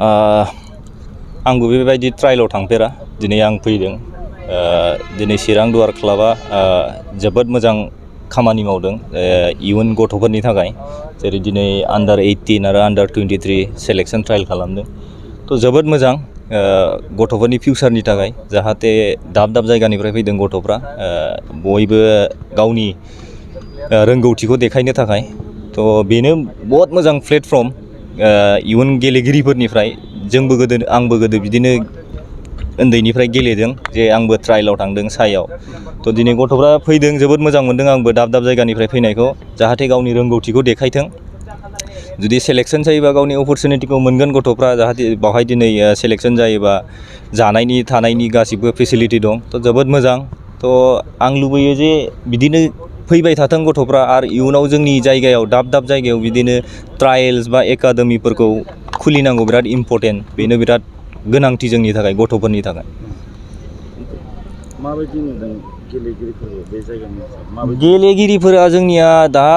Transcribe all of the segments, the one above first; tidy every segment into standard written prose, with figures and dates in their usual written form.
आंबो बेबायदि ट्रायलाव थांफेरा दिनै आं फैदों दिनै चिरां दुवार क्लाबा जोबोद मोजां खामानि मावदों इयुन गथ'फोरनि थाखाय जेरै दिनै आन्डार 18 आरो आन्डार 23 सेलेक्सन ट्रायल खालामदों थ' जोबोद मोजां गथ'फोरनि फिउचारनि थाखाय जाहाथे दाब दाब जायगानिफ्राय फैदों गथ'फ्रा बयबो गावनि रोंगौथिखौ देखायनो थाखाय थ' बेनो बहुत मोजां प्लेटफर्म इयुन गेलेगिरिफोरनिफ्राय आंबो गोदो बिदिनो उन्दैनिफ्राय गेलेदों जे आंबो ट्रायलाव थांदों सायाव थ' दिनै गथ'फ्रा फैदों जोबोद मोजां मोनदों आंबो दाब दाब जायगानिफ्राय फैनायखौ जाहाथे गावनि रोंगौथिखौ देखायथों जुदि सेलेक्सन जायोबा गावनि अपरचुनिटिखौ मोनगोन गथ'फ्रा जाहाथे बावहाय दिनै सेलेक्सन जायोबा जानायनि थानायनि गासिबो फेसिलिटि दं थ' जोबोद मोजां थ' आं लुबैयो जे बिदिनो फैबाय थाथों गथ'फ्रा आरो इयुनाव जोंनि जायगायाव दाब दाब जायगायाव बिदिनो ट्रायल्स बा एकाडेमिफोरखौ खुलिनांगौ बिराद इम्परटेन्ट बेनो बिराद गोनांथि जोंनि थाखाय गथ'फोरनि थाखाय माबायदि नुदों गेलेगिरिफोरखौ बे जायगानि गेलेगिरिफोरा जोंनिया दा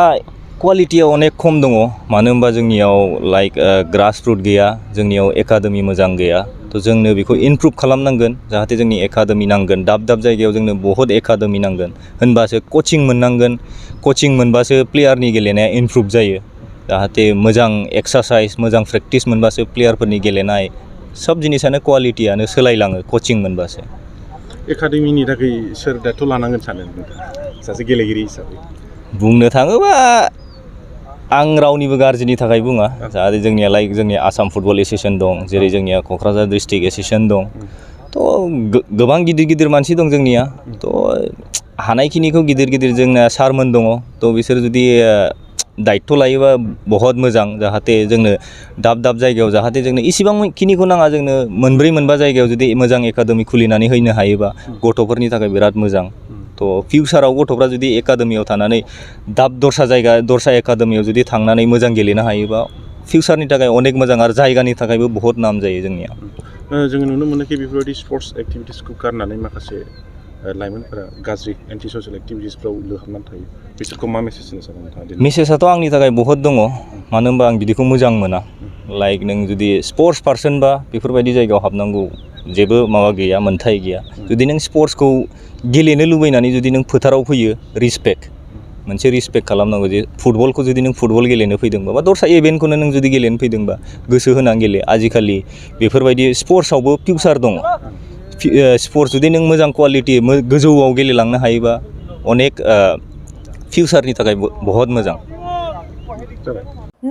क्वालिटिया अनेक खम दङ मानो होनबा जोंनियाव लाइक ग्रास रुट गैया जोंनियाव एकाडेमि मोजां गैया थ' जोंनो बेखौ इमप्रुभ खालामनांगोन जाहाथे जोंनि एकाडेमि नांगोन दाब दाब जायगायाव जोंनो बहुत एकाडेमि नांगोन होनबासो कचिं मोननांगोन कचिं मोनबासो प्लेयारनि गेलेनाया इमप्रुभ जायो जाहाथे मोजां एक्सारसाइज मोजां प्रेक्टिस मोनबासो प्लेयारफोरनि गेलेनाय सब जिनिसानो क्वालिटियानो सोलायलाङो कचिं मोनबासो एकाडेमिनि थाखाय सोर दायथ' लानांगोन सानो सासे गेलेगिरि हिसाबै बुंनो थाङोबा आं रावनिबो गाज्रिनि थाखाय बुङा जाहाथे जोंनिया लाइक जोंनि आसाम फुटबल एस'सियेसन दं जेरै जोंनिया क'क्राझार डिस्ट्रिक्ट एस'सियेसन दं थ' गोबां गिदिर गिदिर मानसि दं जोंनिया थ' हानायखिनिखौ गिदिर जोंना सारमोन दङ थ' बिसोर जुदि दायित्व लायोबा बहुत मोजां जाहाथे जोंनो दाब दाब जायगायाव जाहाथे जोंनो इसिबांखिनिखौ नाङा जोंनो मोनब्रै मोनबा जायगायाव जुदि मोजां एकाडेमि खुलिनानै होनो हायोबा गथ'फोरनि थाखाय बिराद मोजां थ' फिउचाराव गथ'फ्रा जुदि एकाडेमियाव थानानै दस्रा एकाडेमियाव जुदि थांनानै मोजां गेलेनो हायोबा फिउचारनि थाखाय अनेक मोजां आरो जायगानि थाखायबो बहुत नाम जायो जोंनिया जोङो नुनो मोनोखि बेफोरबायदि स्पर्ट्स एक्टिभिटिसखौ गारनानै माखासे लाइमोनफोरा गाज्रि एन्टि ससियेल एक्टिभिटिसफ्राव लोहाबनानै थायो बिसोरखौ मा मेसेज होनो सानो नोंथाङा मेसेजआथ' आंनि थाखाय बहुत दङ मानो होनबा आं बिदिखौ मोजां मोना लाइक नों जुदि स्पर्ट्स पार्सन बा बेफोरबायदि जायगायाव हाबनांगौ जेबो माबा गैया मोन्थाय गैया जुदि नों स्पर्ट्सखौ गेलेनो लुबैनानै जुदि नों फोथाराव फैयो मोनसे रिसपेक्ट खालामनांगौ जे फुटबलखौ जुदि नों फुटबल गेलेनो फैदोंबा बा दस्रा इभेन्टखौनो नों जुदि गेलेनो फैदोंबा गोसो होनानै गेले आजिखालि बेफोरबायदि स्पर्ट्सआवबो फिउचार दङ स्पर्ट्स जुदि नों मोजां क्वालिटि गोजौआव गेलेलांनो हायोबा अनेक फिउचारनि थाखाय बहुत मोजां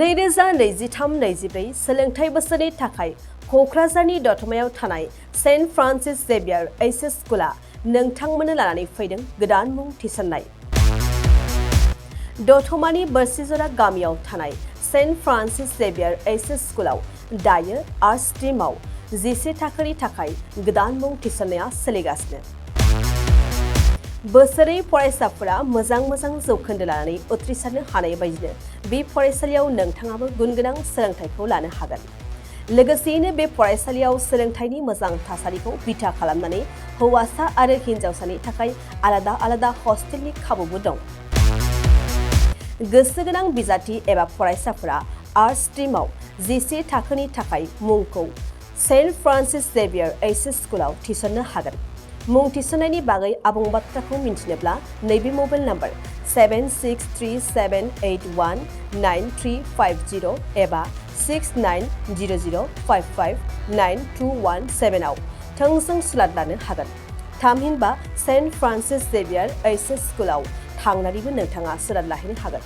2023-24 सोलोंथाइ बोसोरनि थाखाय क'क्राझारनि दतमायाव थानाय सेन्ट फ्रान्सिस जेभियार एइचएस स्कुला नोंथांमोननो लानानै फैदों गोदान मुं थिसननाय दतमानि बोरसिजरा गामियाव थानाय सेन्ट फ्रान्सिस जेभियार एइचएस स्कुलाव दायो आर्ट्स स्ट्रिमाव 11 थाखोनि थाखाय गोदान मुं थिसननाया सोलिगासिनो बोसोरै फरायसाफोरा मोजां जौखोन्दो लानानै उथ्रिसारनो हानाय बायदिनो बे फरायसालियाव नोंथाङाबो गुनगोनां सोलोंथाइखौ लानो हागोन लोगोसेयैनो बे फरायसालियाव सोलोंथाइनि मोजां थासारिखौ बिथा खालामनानै हौवासा आरो हिन्जावसानि थाखाय आलादा हस्टेलनि खाबुबो दं गोसो गोनां बिजाथि एबा फरायसाफोरा आर्ट्स स्ट्रिमाव 11 थाखोनि थाखाय मुंखौ सेन्ट फ्रान्सिस जेभियार एइचएस स्कुलाव थिसननो हागोन मुं थिसननायनि बागै आबुं बाथ्राखौ मिन्थिनोब्ला नैबे मबाइल नाम्बार 7637819350 एबा 6900559217 आव थोंजों सुलाद लानो हागोन थामहिनबा सेन्ट फ्रान्सिस जेभियार एइचएस स्कुलाव थांनानैबो नोंथाङा सुलाद लाहैनो हागोन